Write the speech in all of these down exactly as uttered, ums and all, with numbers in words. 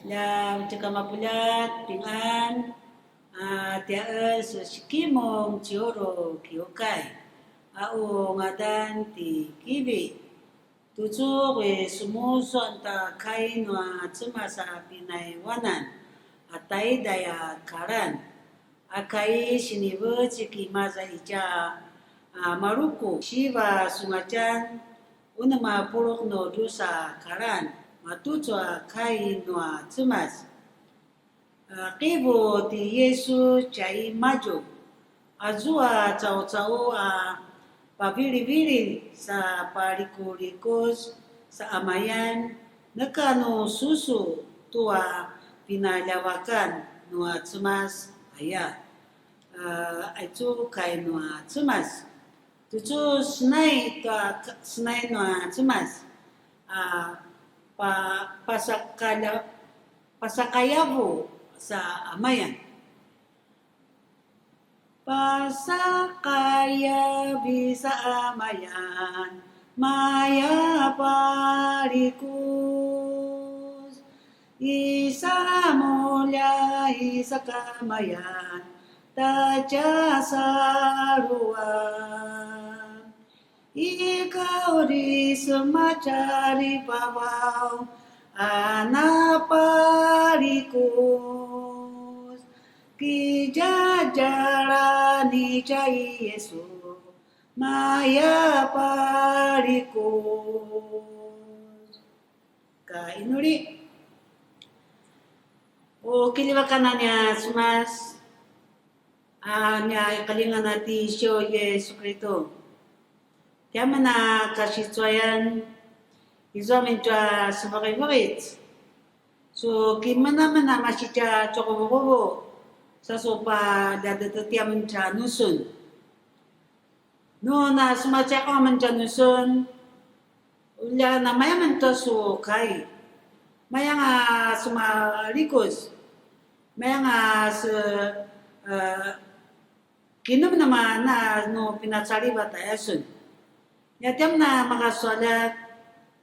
Lja, ucika mapuljat, pingan, a, tiaen su sikimung ciuru kiukai, a u ngadan ti Kivi. Tucu ui sumusuan ta kai nua Cemas a pinaiwanan a taiday a kalan, a kai sinivecik i maza itja a Maruku, siva sungatjan, unem a puluq nu drusa kalan, matucu a kai nua Cemas. A, qivu ti Yisu tjaimadju, azua caucau a pavilivililj sa palikulikuz sa amayan, neka nu susu tua pinaljavakan nua Cemas aya. A, aicu kai nua Cemas. Tucu senai tua k-, senai nua Cemas. A, pa-, pasakalja-, pasakayavu sa amayan. Pasakayavi sa amayan, maya palikuz. Isa mulja, isa kamayan, ta tja saluan. Ikaw ri sematjari vavaw, a napalikuz. Kidjadjalan itja i Yisu, maya palikuz. Ka inuli. U kiljivakan a nia Cemas, a nia iqaljingan a ti Yisu Yisu Kristu. Tiamen a kasicuayan, izua amen tua sevaqivaqit. Su kimenamen a masi tja tjuquvuquvu, sa su paljadedet tiamen tjanusun. Nu na semaciaqaw amen tjanusun, ulja namaya amen tua su kai. Mayanga semalikuz, mayanga se, eh, kinemenem a na nu pinacalivat aya sun. Nia tiamen a makasualjat,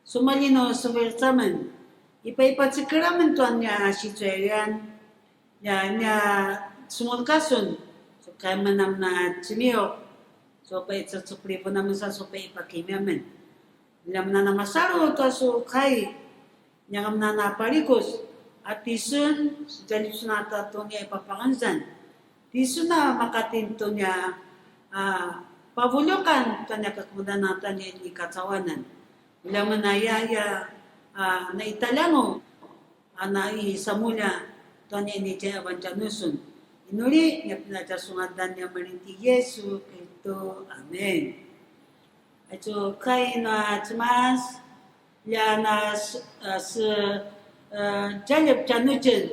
sumalji nu sevircamen, ipaipacikel amen tua nia sicuayan, nia, nia sumulkasun, su kai amen amen a cemiuq, su paicacupliven amen sa su paipakimi amen. Ulja amen a namasalu tua su kai, nia amen a napalikuz, a tisun, su tjalju sun a ta tu nia ipapangenzan. Tisun a makatin tu nia, a, pavuljuqan tua nia kakemudan a tua nia inikacauanan. Ulja amen aya, a, na italjangu, a na isamulja tua nia initjaiavan tjanusun. Inuli, nia pinatja su ngadan nia malinti Yisu Kristu. Amen. Aicu kai nua Cemas, lja na se, a, se, a, djaljep tjanuitjen,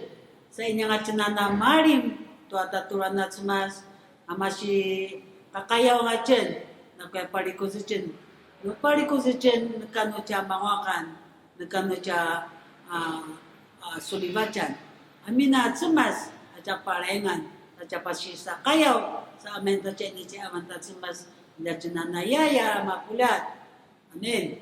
sa ini anga tjen a na malim tua tatulan a Cemas, a masi kakayaw anga tjen, na kuya palikuz itjen, nu palikuz itjen, neka nu tja manguaqan, neka nu tja, a, a, sulivatjan. Amin a Cemas, a tja palaingan, a tja pasisaqayaw, sa amin ta tja ini tja aman ta Cemas, lja tjen a na yaya mapuljat. Amin.